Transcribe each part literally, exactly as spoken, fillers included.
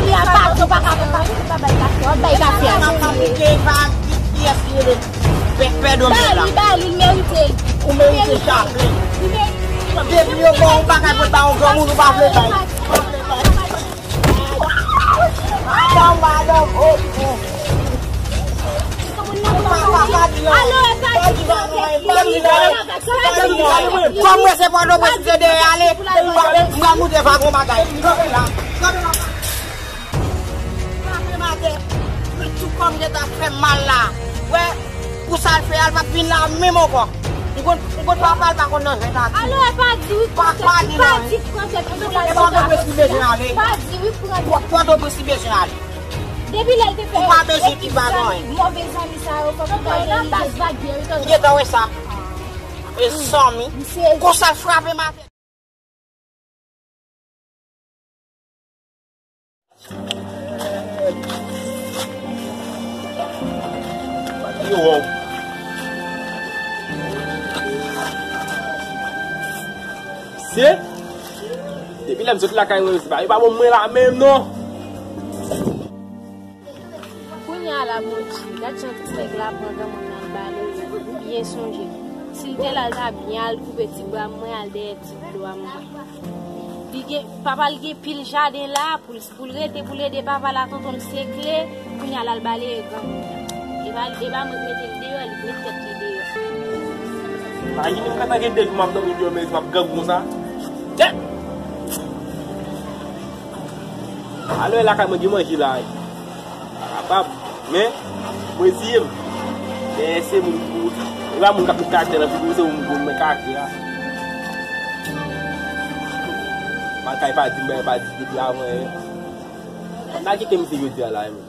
Fanmi a pati, w pa ka, w pa ka bay kafya, w ap bay kafya. Kiyès ki rele Pè, Pè Domèl la? Bali, Bali, li merite l. Ou merite chaplè. Li merite. Depi yo ba w yon bagay pou ba yon granmoun, ou pa vle bay. Ba w madanm, oh, oh. Alo, e pa di, pa di, pa di. Kòm mwen se Pòtoprens, mwen se dèyè ale, m pral moute pa gon bagay. Kanpe la, kanpe la. Kanpe m atè. Tout kò m gentan fè m mal la. Wè, pou sa l fè a, l p ap vin la menm ankò. M konn, m konn papa l pa konn nan jwèt ak. Alo, e pa di wi, pa, pa di, pa di pran tèt pou la. E pa Pòtoprens ki bezwen ale. Pa di wi, pran tèt. Pòtoprens ki bezwen ale. Depi lè l te fè ekip sa, move zanmi sa yo, fòk nou ta nan baz vag yo, wi, tonton. Ou gentan wè sa? Mezanmi. Konsa l frape m atè. Yo, wow. Se Depi lè m sot lakay mwen, se pa, e pa bon mwen la menm non. Kounye a la, Bondye, gad jan ti nèg la pran granmoun nan bale, ou byen sonje. Si l te la, l ta byen al koupe ti bwa mwen, al dèyè ti bwa mwen. Li gen, papa l gen pil jaden la, pou l, pou l rete, pou l ede papa la, tonton l sekle, kounye a la, l bale granmoun nan. E pa, e pa mwen k mete l deyò, li k met tèt li deyò. Imajine m gentan gen de jou m ap dòmi deyò, men m ap grangou konsa. Tèt! Alò, lakay mwen gen manje la, wi. Pa kapab. Men, mwen reziye m. Men se moun pou, e pa moun k ap met karaktè nan figi w, se moun pou met karaktè a. Bagay pa di, bagay pa di depi avan, wi. N a kite misye jodi a la, wi.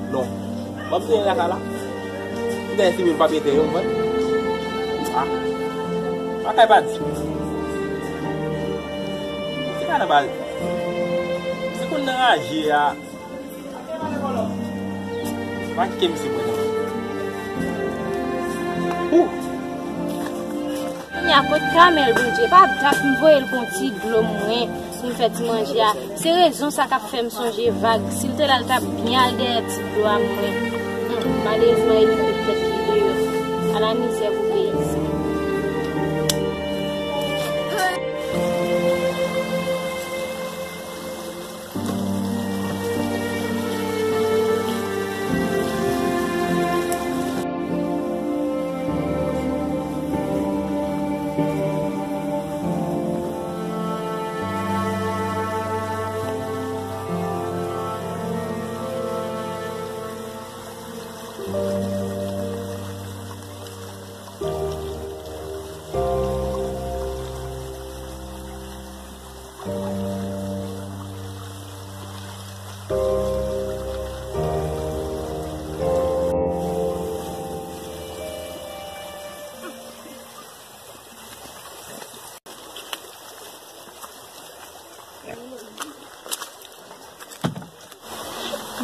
Non. Mwen ap tounen lakay la. M gen si moun pa pete yo, mwen. Ah. Lakay pa di. Se pa nan bal. Se konn nan raje a. Pa kite misye pran nan. Ou. Kounye a kot Kamèl, Bondye, pa dat m voye l pou yon ti dlo mwen, pou m fè ti manje a. Se rezon sa k ap fè m sonje Vag. Si l te la, l t ap byen al dèyè ti dlo a mwen. Hmm, malerezman, e li k met tèt li deyò. Ala mizè pou peyi sa.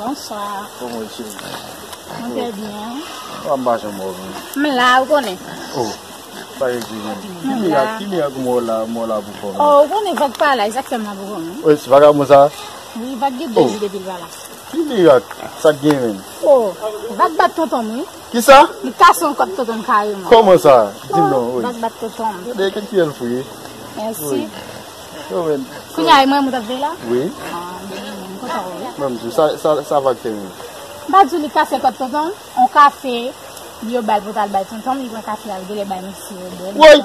Bonswa. Kòman w ye, cheri? Mwen trè byen. Ou pa m pa janm wè w menm. M la, ou konnen. Oh, pa gen di menm. Ki mirak, ki mirak mwen w la, mwen w la pou kò menm? Oh, ou konnen Vag pa la, e sa k fè m la pou kò menm. Wi, se vagabon sa? Wi, Vag gen de jou depi l pa la. Ki mirak? Sa k gen menm? Oh, Vag bat tonton m, wi. Kisa? Li kase yon kòt tonton m kareman. Kòman sa? Di m non, wi. Vag bat tonton m. Gade, kèk fiyèl fou ye. Mèsi. Wi. Yo, men. Kounye a, e mwen moun t ap veye la? Wi. Ah, m kontan wè w. Ban m di w, sa, sa, sa Vag fè menm? M pa di w li kase kòt tonton m, yon kafe, yo ba l pou t al bay tonton m, li pran kafe a, l genlè bay mesye yo bwè, m pa konnen. Woy!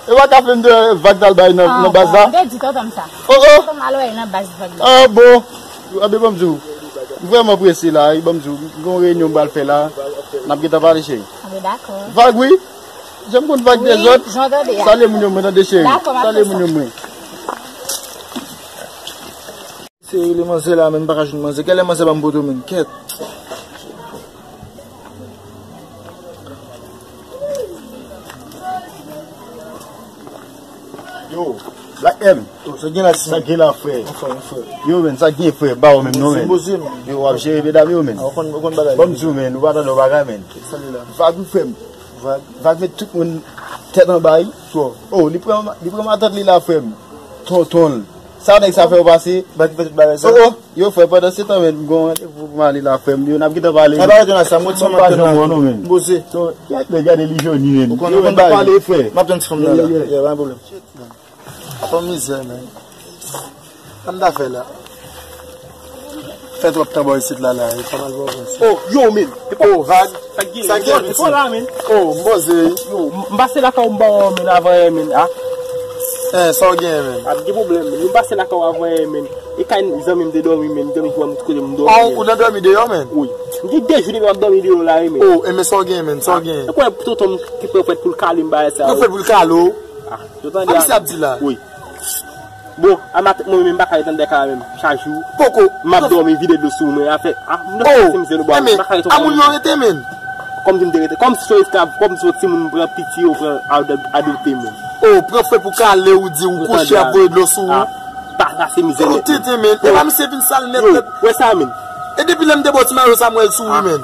E pa kafe m te Vag t al bay nan, nan baz la? Ah, bon, m te di tonton m sa. Oh, oh! Tonton m al wè nan baz Vag la. Ah, bon! Anben, ban m di w, m vrèman prese la, wi, ban m di w, m gen yon reyinyon m pral fè la, n ap gentan pale, cheri. Anben, dakò. Vag, wi! Jan m konn Vag dèzòd. Wi, jan w tande a. Salye moun yo mwen, tande, cheri. Dakò, m ap fè sa. Salye moun yo mwen. Se rele manzè la, men m pa ka jwenn manzè. Kèlè manzè ban m poto, men kèt. Yo. Black M. Sa gen la, sa gen la, frè. Anfòm, frè. Yo, men, sa gen, frè, ba ou menm non, men. Yo, w ap jere medam yo, men. Ou konn, ou konn bagay. Ban m di w, men, ou pa tande yon bagay, men. Sa li la. Vag, wi, frè m. Vag. Vag met tout moun tèt anba, wi. Oh, li pran, li pran matant li la, frè m. Tonton l. Sa nèg sa fè w pase? Vag ki fè tout bagay sa. Oh, oh. Yo, frè, pandan se tan, men, m gon randevou pou m ale la, frè m. Yo, n ap gentan pale. Sa pa rete nan sa, m wè ti fanm ap tann la. M poze. Gade, gade li jòni, men. Ou konn, ou konn bagay. Pale, frè. M ap tann ti fanm nan la. Yeah, yeah. Yeah, pa gen pwoblèm. Fò mizè, men. Sa m ta fè la? Fè twòp tan bò isit la, la. E pa mal bò isit. Oh, yo, men. Oh, vag. Sa gen, sa gen, sa gen la, men. Oh, m poze. Yo, m pase lakay ou, m ba w, men, avan yè, men. Ah. Eh, sa w gen, men? Ap gen pwoblèm, men. M pase lakay ou avan yè, men. E kay zanmi m te dòmi, men. Zanmi ki wè m tout kote m dòmi. Oh, ou nan dòmi deyò, men? Wi. M gen de jou depi m ap dòmi deyò la, wi, men. Oh, e men sa w gen, men? Sa w gen? E kwè tonton m ki pran fèt pou l kale m bagay sa. Pran fèt pou l kale w? Ah, yo tande a. Sa misye ap di la? Wi. Bon, a maten, mwen menm, m pa ka ret anndan kay la menm. Chak jou, poko. M ap dòmi, vide dlo sou mwen, afè, ah, m dòmi, se mizè nou bò, m pa ka ret ankò. Oh, men, a moun yo rete, men. Kòm si m te rete, kòm si se yon esklav, kòm si se yon timoun m pran piti, yo pran adopte, men. Oh, pran fè pou kale ou di ou kouche ap voye dlo sou ou. Ah, pa sa se mizè nèt. Oh, tenten, men. E pa misye vin sal nèt, nèt. Wè sa, men. E depi lè m te bò ti mayo sa, m wè l sou ou, men.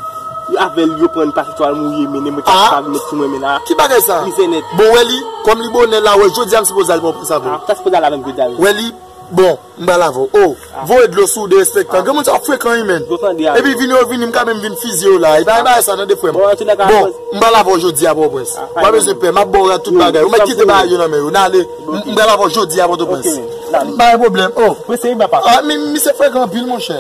Avè l, yo pran l pase twal mouye, men, e mwen ki ap sa vin met sou mwen, men, la. Ki bagay sa? Mizè nèt. Bon, wè li, kòm li bonè la, wè, jodi a m sipoze al pran sa pou ou. Ah, sa sipoze al avè m jodi a, men. Wè li, bon, m pral avè w. Oh, voye dlo sou derespektan. Granmoun sa yo frekan, wi, men. Epi vini yo vini, m ka menm vin fizye yo la. E pa, e pa sa, tande, frè m. Bon, m pral avè w jodi a, Pòtoprens. Ou pa bezwen pè, m ap ba w rad tout bagay. Ou mèt kite bagay yo nan men yo. N ale, m, m pral avè w jodi a, Pòtoprens. Pa gen pwoblèm. Oh. Ah, men, misye frekan anpil, monchè.